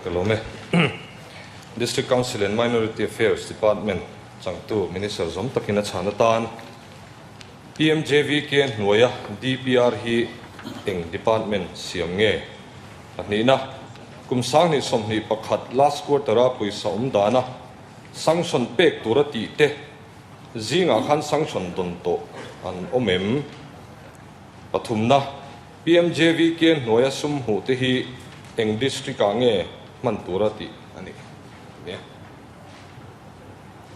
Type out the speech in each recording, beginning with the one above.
Ka lawm e. District Council and Minority Affairs Department changtu Minister zawm takin a chhan atan PMJVK hnuaia DPR hi eng department siam nge? Pahnihna, kum 2021 last quarter-a pawisa awm dana sanction pek tura tih te zingah khan sanction dawn tawh an awm em? Pathumna, PMJVK hnuaia sum hmuh te hi eng district ah nge hman tura tih a ni nia.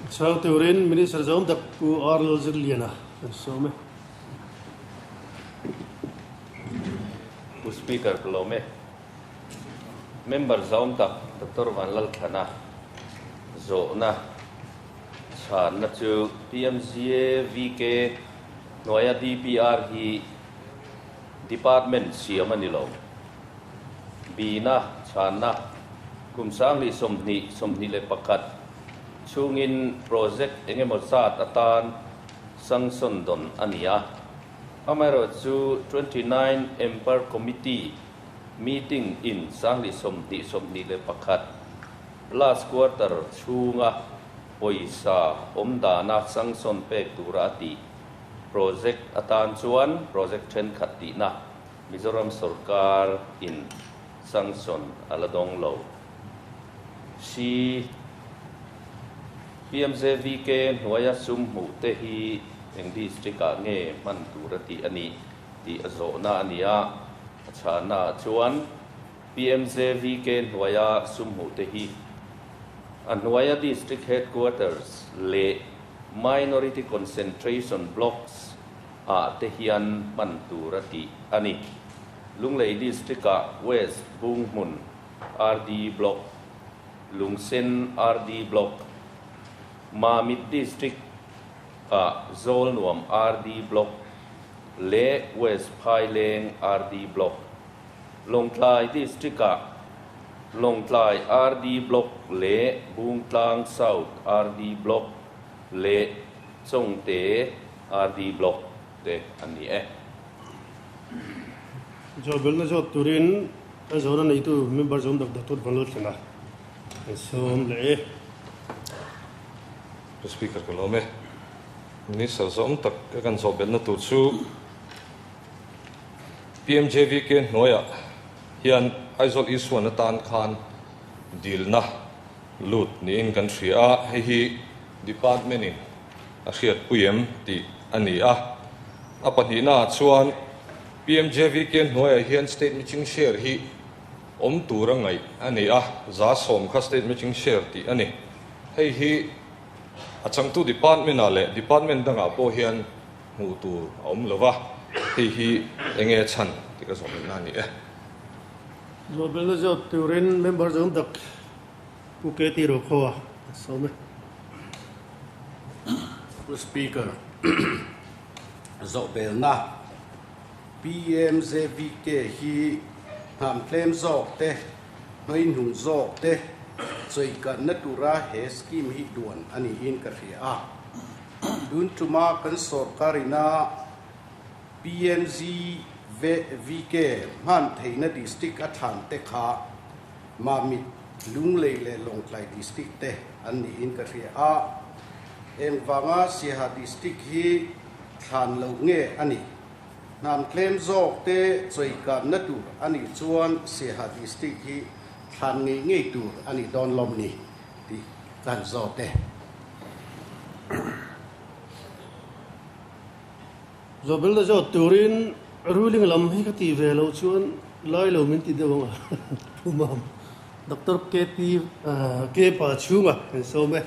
Chhang turin Minister zawng tak Pu R Lalzirliana kan sawm e. Pu Speaker ka lawm e. Member zawng tak Doctor Vanlalthlana zawhna chhanna chu PMJVK hnuaia DPR hi Department siam a ni lo. Bina, chhanna, kum 2020, 21 chhungin project engemaw zat atan sanction dawn a ni a. Amaherawhchu 29 Emper Committee meeting in 2020, 21 last quarter chhunga pawisa awm dana sanction pek tura a tih Project atan chuan project thenkhat tihna Mizoram sorkar in sanction a la dawng lo. C. PMJVK hnuaia sum hmuh te hi eng district ah nge hman tur a tih a nih tih a zawhna a ni a, a chhana ah chuan PMJVK hnuaia sum hmuh te hi a hnuaia district headquarters leh Minority Concentration Blocks ah te hian hman tur a tih a ni. Lunglei District ah West Bunghmun RD Block, Lungsen RD Block, Mamit District ah Zawlnuam RD Block leh West Phaileng RD Block, Lawngtlai District ah Lawngtlai RD Block leh Bungtlang South RD Block leh Chawngte RD Block te an ni e. Zawhbelna zawt turin a zawhna neitu member zawm dak Doctor Vanlalthlana an sawm leh e. Pu Speaker ka lawm e. Minister zawm tak ka kan zawhbelna tur chu PMJVK hnuaiah hian Aizawl Isuan atan khan dilna lut niin kan hria a, hei hi Department in a hriatpui em tih a ni a. A pahnihnaah chuan PMJVK hnuaiah hian State Matching Share hi awm tur a ngaih a ni a, 10% kha State Matching Share tih a ni. Hei hi a changtu Department ah leh Department dangah pawh hian hmuh tur a awm lo va, hei hi eng nge chhan tih ka zawh belhna a ni e. Zawh belhna zawt turin member zawng tak Pu KT Rokhawa a sawm e. Pu Speaker, zawh belhna PMJVK hi hnam tlem zawk te, hnuaihnung zawk te chawikanna tura he scheme hi duan a niin ka hria a. Tun tuma kan sorkar ina PMGVK hman theihna district a thlan te kha Mamit, Lunglei leh Lawngtlai district te an niin ka hria a. Engvanga Siaha district hi thlan loh nge a nih? Hnam tlem zawk te chawikanna tur a nih chuan Siaha district hi thlan ngei ngei tur a nih dawn lawm ni tih ka han zawt e. Zawhbelna zawt turin ruling lam hi ka tih ve loh chuan lai lo min ti deuh ang a, Pu Mam, Doctor KP K pa chhunga kan sawm e.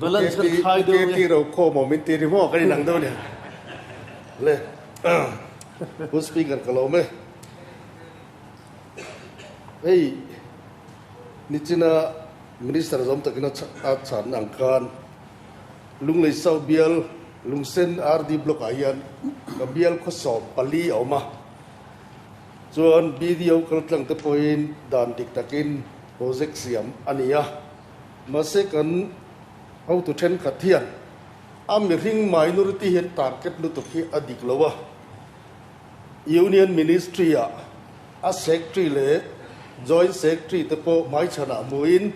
Balance kan khai deuh ang e. KP Rokhawm aw min ti ri maw kan inang deuh a nia. Le Pu Speaker ka lawm e. Hei nichina Minister zawm takin a chhanna ang khan Lunglei South bial Lungsen RD Block ah hian ka bial khaw 14 a awm a, chuan BDO kaltlang te pawhin dan dik takin project siam a ni a, mahse kan hotu thenkhat hian a mihring minority hian target lutuk hi a dik lo a, Union Ministry ah a secretary leh Joint Secretary te pawh hmaichhanah hmuhin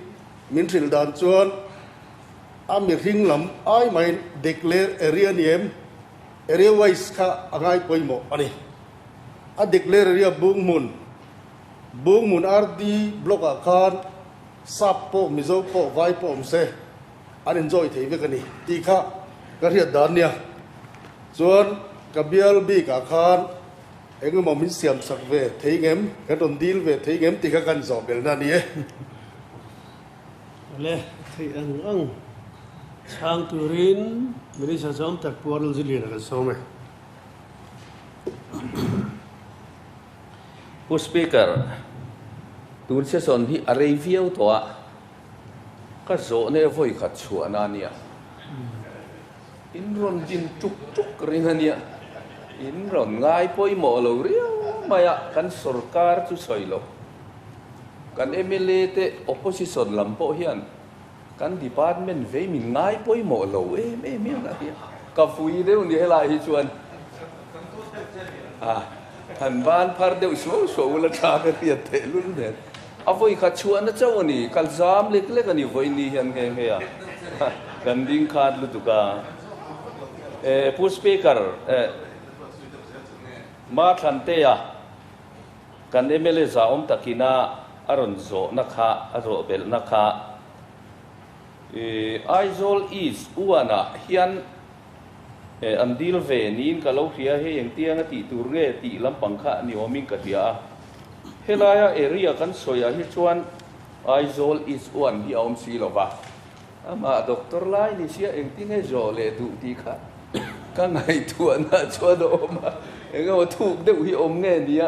min hrilh dan chuan a mihring lam ai mahin declare area ni em, area wise kha a ngai pawimawh a ni. A declare area Bunghmun, Bunghmun RD block ah khan Sap pawh Mizo pawh Vai pawh awm se an enjoy thei vek a ni tih kha ka hriat dan nia. Chuan ka bial bik ah khan eng emaw min siam sak ve thei ngem, kan rawn deal ve thei ngem tih kha kan zawh belna a ni e. Awle, theih ang ang chhang turin Minister Zawm tak Pu Arnold Ziliana kan sawm e. Pu Speaker, tun session hi a rei viau tawh a, ka zawhna e vawi khat chhuahna a nia. In rawn din tuk tuk ring a nia. In rawn ngai pawimawh lo riau mai a, kan sorkar chu sawi lo. Kan mla te opposition lam pawh hian kan department vei min ngai pawimawh lo em em hian a tia. Ka vui deuh ni helai hi chuan a han ban phar deuh suau suau ula tha ka hriat theih lul nen. A vawi khat chhuahna chauh a ni, kal zam lek lek a ni vawi ni hian nghe nghe a, kan ding khat lutuk a. Eh Pu Speaker, eh Mathlantea kan mla za awm takina a rawn zawhna kha, a zawh belhna kha eh Aizawl East uanah hian eh an dil ve niin ka lo hria, hei engtianga tih tur nge tih lampang kha ni awmin ka hria a. Helaia area kan sawiah hi chuan Aizawl East One hi a awm si lo va, amah doctor lai ni sia engtin nge zawh leh duh tih kha ka ngaihtuahna chuan a awm a, eng emaw thuk deuh hi awm nge nia,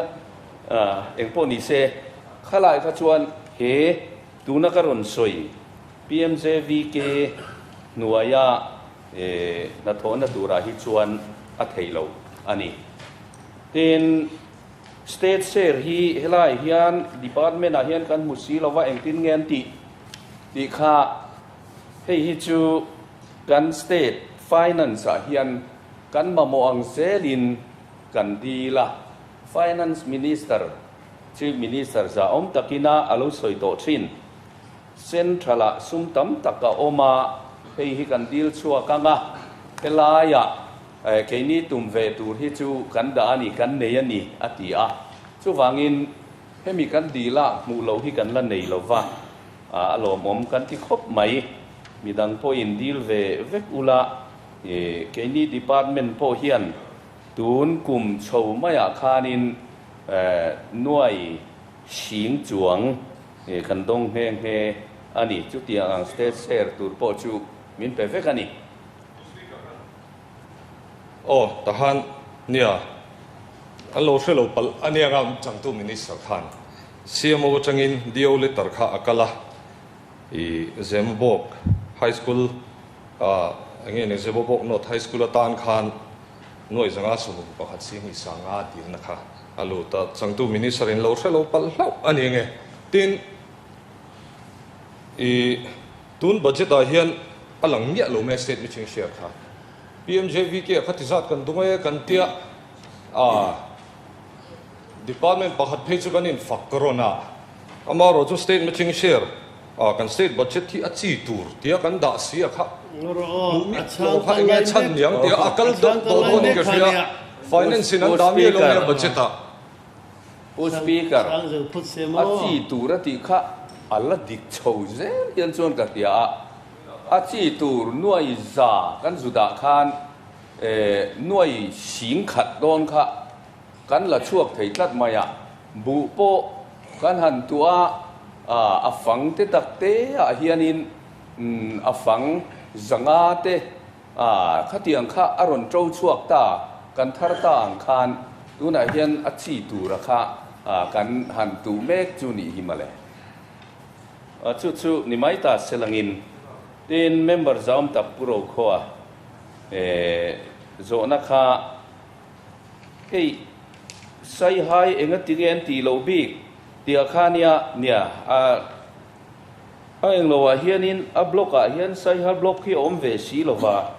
engpawh ni se khalai kha chuan he tuna ka rawn sawi PMJVK hnuaia hnathawhna turah hi chuan a theih loh a ni. Tin. State share hi helai hian department ah hian kan hmu si lova engtin nge an tih tih kha hei hi chu kan state finance ah hian kan mamawh ang zelin kan dil a, Finance Minister, Chief Minister za awm takina a lo sawi tawh thin. Central ah sum tam tak a awm a, hei hi kan dil chhuak ang a, helaiah Keini tum ve tur hi chu kan dah a ni, kan nei a ni, a ti a. Chuvangin hemi kan dila hmuh loh hi kan la nei lo va, a lawmawm kan ti khawp mai. Midang pawhin dil ve vek ula, keini department pawh hian tun kum chho maiah khanin nuai hring chuang kan dawng nghe nghe a ni. Chutiang ang state share tur pawh chu min pe vek a ni. Aw, tahan, nia, an lo hre lo palh a nia nga changtu Minister khan CMO atangin DO letter kha a kal a, i Zemabawk High School ah enge ni Zemabawk North High School atan khan nuaih zanga 11 sing i sanga dilna kha a lut a, changtu Minister in lo hre lo palh hlauh a ni nge. Tin, i Tun budget ah hian a lang miah lo mai a state meeting share kha. PMJVK ah kha ti zat kan dawng e kan tia a department pakhat phei chu kan in fak ka rawn a, amaherawh chu state meeting share a kan state budget hi a chi tur tia kan dah si a kha hmuh miah lo kha enge chhan niang tia a kal deuh tawh dawn in ka hria finance in an dah miah lo mai a budget ah. Pu Speaker, a chi tur a tih kha a la dik chho zel hian chuan ka hria a, a chi tur nuai za kan zu dah khan nuai sing khat dawn kha kan la chhuak thei tlat mai a, buh pawh kan han tuah a, a fang te tak te ah hianin a fang zanga te Khatiang kha a rawn to chhuak ta, kan thar ta ang khan tunah hian a chi tura kha kan han tuh mek chu nih hi mawle. Chu chu ni mai ta se langin tin member zaum tak Pu Rokhawa zawhna kha hei Saihai engatinge an tih loh bik tih ah kha nia nia a A englo ah hianin a block ah hian Saiha block hi a awm ve si lova,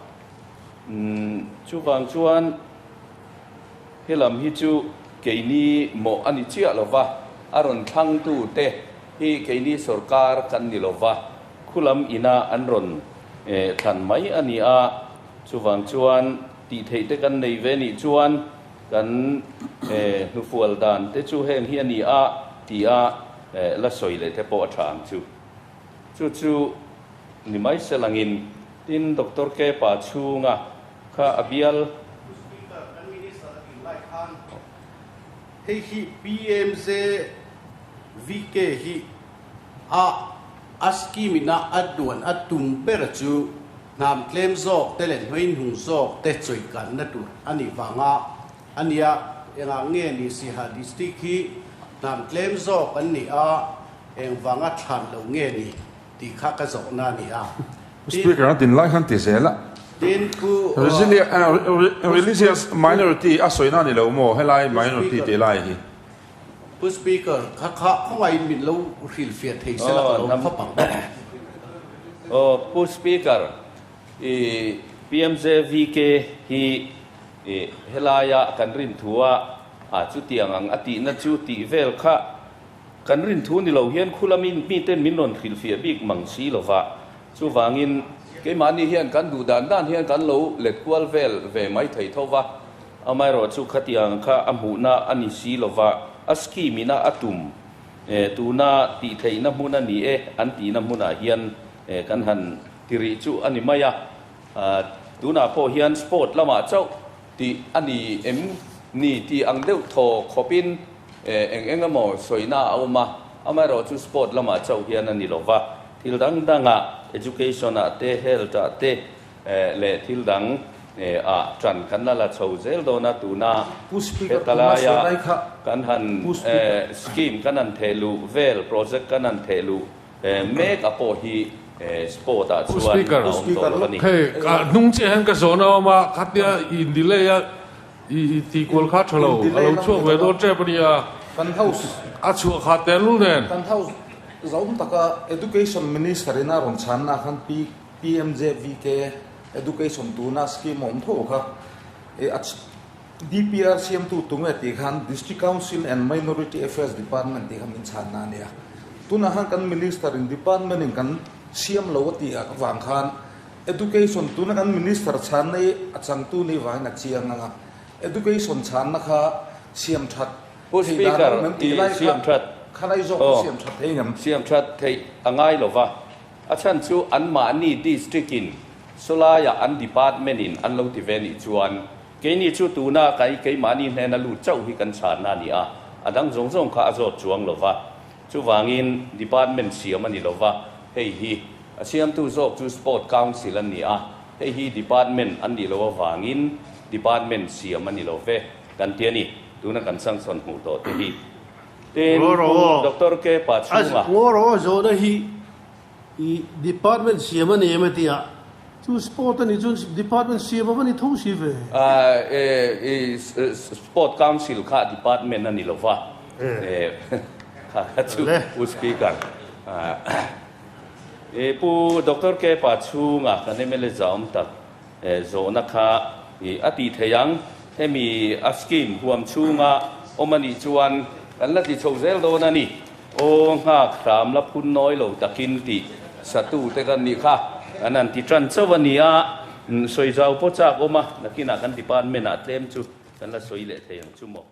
umm chuvang chuan helam hi chu keini mawh a ni chiah lova. a rawn thlangtute hi keini sorkar kan ni lova, khulam ina an rawn thlan mai a ni a, chuvang chuan tih theih te kan nei ve nih chuan kan hnufual dan te chu heng hi a ni a ti a la sawi leh te pawh a tha ang chu. Chu chu ni mai se langin tin Doctor Kepa chhunga kha a bial. Pu Speaker, kan Minister a tih lai khan hei hi PMJVK hi a a scheme ina a duan a tum ber chu hnam tlem zawk te leh hnuaihnung zawk te chawikanna tur a nih vanga a nia. Engah nge ni Siaha District hi hnam tlem zawk an ni a, engvanga thlan lo nge ni tih kha ka zawhna a ni a. Tin, Speaker a din lai khan ti zel a. Tin, Pu Religious minority a sawina a ni lo maw helai minority tih lai hi? Pu Speaker, kha kha khawngaihin min lo hrilhfiah thei se la ka lo khawp ang. Aw, Pu Speaker, i PMJVK hi i helaia kan rin thua a chutiang ang a tihna chu tih vel kha kan rin thu ni lo hian khulamin miten min rawn hrilhfiah bik mang si lova, chuvangin keimahni hian kan duh dan dan hian kan lo let kual vel ve mai thei tho va. Amaherawhchu khatiang kha a hmuhna a ni si lova, a scheme ina a tum tuna tih theihna hmun a ni e an tihna hmunah hian kan han ti rih chu a ni mai a. Tunah pawh hian sport lamah chauh tih a ni em ni tih ang deuh thaw khawpin eng eng emaw sawina a awm a, amaherawhchu sport lamah chauh hian a ni lova, thil dang dangah education-ah te, health-ah te, leh thil dang ah ṭan kan la la chho zel dawn a, tuna heta laia kan han scheme kan han theh luh vel, project kan han theh luh mek a pawh hi sport ah chuan a awm tawh lo a ni. Hei hnung chiah hian ka zawn a awm a, khatia i in delay a i tih kual kha tha lo, a lo chhuak ve dawn tep a nia, a chhuah kha tehlul nen. Kan house zaum taka Education Minister in a rawn chhanna khan Pi PMJVK Education tuna scheme a awm tho kha e a DPR siamtu tunge tih khan District Council and Minority Affairs Department tih kha min chhanna a nia. Tunah khan kan Minister in Department in kan siam lo a tih avang khan Education tuna kan Minister chhanna hi a changtu ni vangin a chiang ang a, Education chhanna kha siam that Pu theih dan Speaker awm em tih i lai kha siam that khalai zawk kha siam that thei ngem? Siam that theih a ngai lo va. A chhan chu anmahni district in sawlaiah an department in an lo ti ve nih chuan keini chu tuna kai keimahni hnena lut chauh hi kan chhanna a ni a, a dang zawng zawng kha a zawt chuang lo va. Chuvangin department siam a ni lo va, hei hi a siamtu zawk chu Sport Council an ni a, hei hi department an nih loh avangin department siam a ni lo ve kan ti a ni, tuna kan sanction hmuh tawh te hi. Tin, Pu Doctor K. Pachhunga. Ngaw zawhna hi i department siam a ni em a tia, chu sport a nih chuan department siam a va ni tho si ve. I Sport Council kha department a ni lo va, kha kha chu Pu Speaker. I Pu Doctor K. Pachhunga kan mla zahawm tak Zawhna kha i a tih theih ang. Hemi a scheme huam chhunga awm a nih chuan kan la ti chho zel dawn a ni. Aw nghak hram la phun nawi lo takin tih satu te kan nih kha kan han ti tan chauh a ni a, sawi zau pawh chak awm a, nakinah kan department ah tlem chu kan la sawi leh thei ang chu maw.